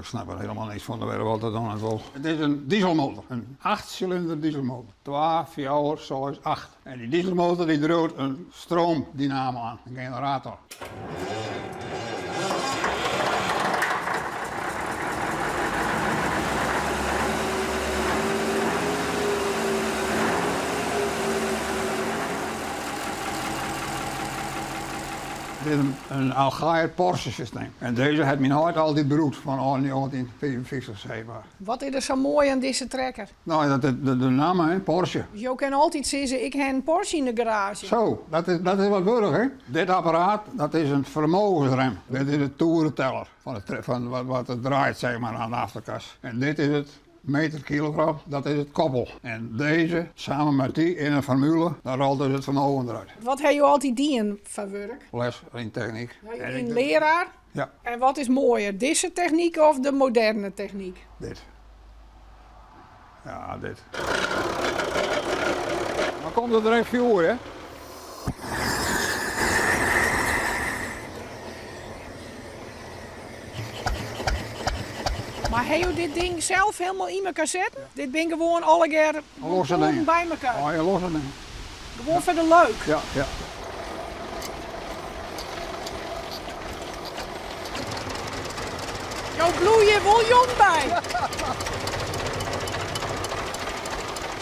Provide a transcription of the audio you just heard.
snap er helemaal niks fan, der wat dat dan net wol. It is in dieselmotor, in achtsilinder dieselmotor. Twa, fjouwer, seis, acht. En dy dieselmotor dy driuwt in stroomdynamo oan, in generator. Dit is in Allgaier Porsche systeem. En dizze hat myn heit altyd brûkt fan ôf 1955 sis mar. Wat is der sa moai oan dizze trekker? No, dat is de namme, hè, Porsche. Dus jo kinne altyd sizze, ik ha in Porsche yn de garaazje. Zo, dat is, dat is wat wurdich, hè. Dit apparaat, dat is in fermogensrem. Dit is de toerenteller fan, it, fan wat, wat it draait, zeg maar, aan de achterkas. En dit is it meter kilogram, dat is it koppel. En dizze, samen met dy yn in formule, dan rolt dus it fermogen derút. Wat ha jo altyd dien foar wurk? Les yn technyk. Ja, jo wiene learaar? Ja. En wat is moaier, dizze technyk of de moderne technyk? Dit. Ja, dit. Dan komt der direkt fjoer, hè? Mar ha jo dit ding sels helemaal yn mekoar setten? Dit bin gewoan allegear Losse dingen. by mekoar? Oh, ja, losse dingen. Gewoan foar de leuk? Ja, ja. Jo bliuwe hjir wol jong by.